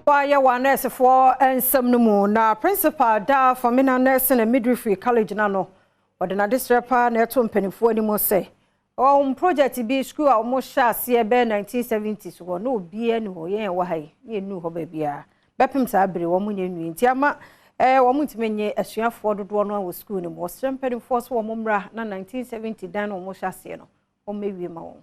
Wayɛ wɔ anɛɛsefoɔ nsɛm no mu na principal da Fomena Nursing and Midwifery College na no wɔde n'adesrɛ paa na ɛto mpanimfoɔ anim sɛ wɔn project bi, school a wɔn hyɛ aseɛ bɛyɛ 1970 so hɔ na obiara ni hɔ. Yɛn wɔ ha yi ne yɛn nu hɔ baabiara bɛpem saa abere wɔn nyɛ nwie, nti ama wɔn ntumi nye asuafoɔ dodoɔ no wɔ school no mu. Wɔsrɛ mpanimfoɔ so wɔn mmra na 1970 dan na wɔn hyɛ aseɛ no wɔn mmɛwie ma wɔn.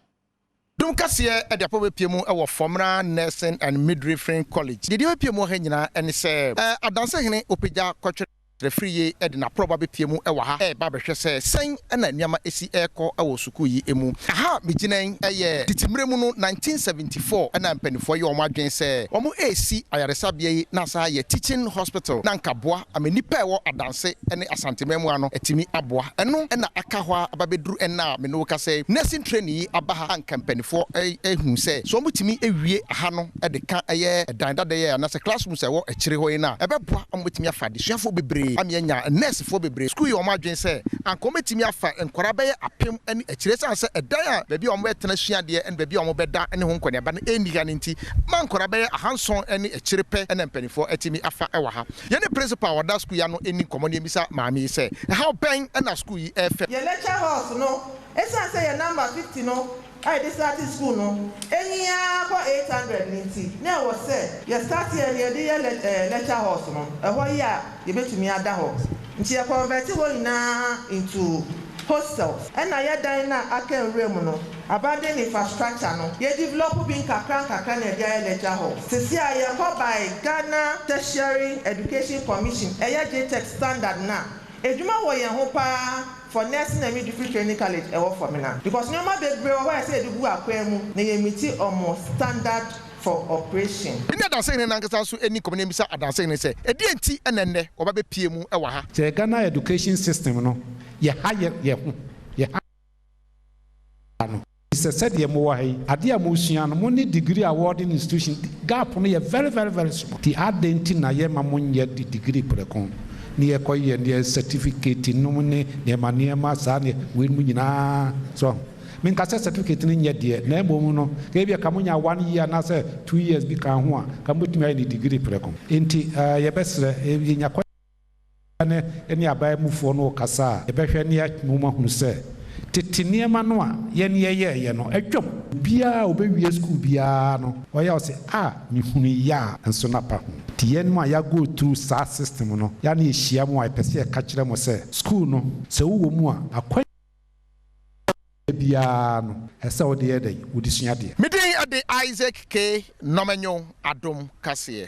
Dom kaseɛ de apɔ bɛpie mu wɔ Fomena Nursing and Midwifery College. Deɛ bɛpie mu wɔ ha nyinaa ne sɛ Adansehene Opagya Kɔtwerɛ Firi de n'aporɔba bɛpie mu wɔ ha ɛreba bɛhwɛ sɛ sɛn na nneɛma esi ɛrekɔ wɔ sukuu yi mu. Aha megyina yi yɛ tete mmerɛ mu no, 1974, ɛna mpanimfoɔ yɛ wɔn adwene sɛ wɔn resi ayaresabea yi na asa yɛ teaching hospital na nka boa ama nnipa a ɛwɔ Adanse ne Asanteman mu ano atumi aboa. Ɛno na aka hɔ a aba bɛduru ɛnna a me ne wo kasa yi, nursing training yi aba ha a nka mpanimfoɔ ehu sɛ sɛ wɔtumi ewie aha no de ka ɛyɛ ɛdan dada yi anaasɛ classrooms a ɛwɔ akyire hɔ yi no a, ɛbɛboa ama wɔatumi afa adesuafoɔ bebree ama yɛanya nursefoɔ bebree. Sukuu yi wɔn adwene sɛ anka wɔbɛtumi afa nkwadaa bɛyɛ 1000 ne akyire, sane sɛ ɛdan a baabi a wɔbɛtena sua adeɛ ne baabi a wɔbɛda ne ho nkɔneaba no ɛnni ha no nti, ma nkwadaa bɛyɛ 700 ne akyire pɛ na mpanimfoɔ atumi afa wɔ ha. Yɛne principal a ɔda sukuu yi ano ɛni nkɔmmɔ ne yɛmmisa maame yi sɛ ɛhaw bɛn na sukuu yi ɛrefɛ. Yɛ lecture halls no, ɛsiane sɛ yɛ number 50 no a yɛde start school no enyiaa kɔ 800 ne nti, na ɛwɔ sɛ yɛ start yɛ no yɛde yɛ lecture halls no ɛhɔ yi a yɛbɛtumi ada hɔ, nti yɛ convert hɔ nyinaa into hostels. Ɛna yɛ dan na aka nwura mu no, abandon infrastructure no, yɛ develop bi nkakra nkakra na yɛde ayɛ lecture hall. Sisi a yɛkɔ by Ghana Tertiary Education Commission, ɛyɛ GTEC standard, na edwuma wɔ yɛn ho paa for Nursing and Midwifery Training College ɛwɔ Fomena, because nneɛma bebree wɔ hɔ a ɛsɛ yɛde gu akwan mu na yɛn meet ɔmo standard for operation. Ne Adansehene nankasa nso ani nkɔmmɔ ne mbisa Adansehene sɛ ɛdeɛ nti ɛna nnɛ wɔba bɛpie mu wɔ ha. Sɛ Ghana education system no yɛha yɛ ho yɛha no sɛ sɛdeɛ mowɔ ha yi, adeɛ a mosua no, mo ne degree awarding institution gap no yɛ very very very small. Nti adɛn nti na yɛma monyɛ de degree prɛko ne yɛkɔyɛ neɛ certificate nom ne nneɛma nneɛma saa ne weinom nyinaa so? Menka sɛ certificate no nyɛ deɛ, na mmom no ka ebia ka monya one year anaasɛ 2 years bi ka ho a, ka mobɛtumi ayɛ ne degree prɛko. Nti yɛbɛserɛ yɛnya ne ne aban mufoɔ no kasa a yɛbɛhwɛ ne yɛmo ahunu sɛ tete nneɛma no a yɛne yɛyɛɛyɛ no atwam. Biara a wobɛwie school biara no, ɔyɛ wo sɛ a mehunu yɛ a nso napa ho. Nti yɛn mu a yɛago through saa system no, yɛa ne yɛhyia mu a, yɛpɛ sɛ yɛka kyerɛ mo sɛ school no, sɛ wowɔ mu a, akwan biara no ɛsɛ wode yɛ dɛn wode sua deɛ. Medin ade Isaac K Nɔmɛnyo, Adom Kaseɛ.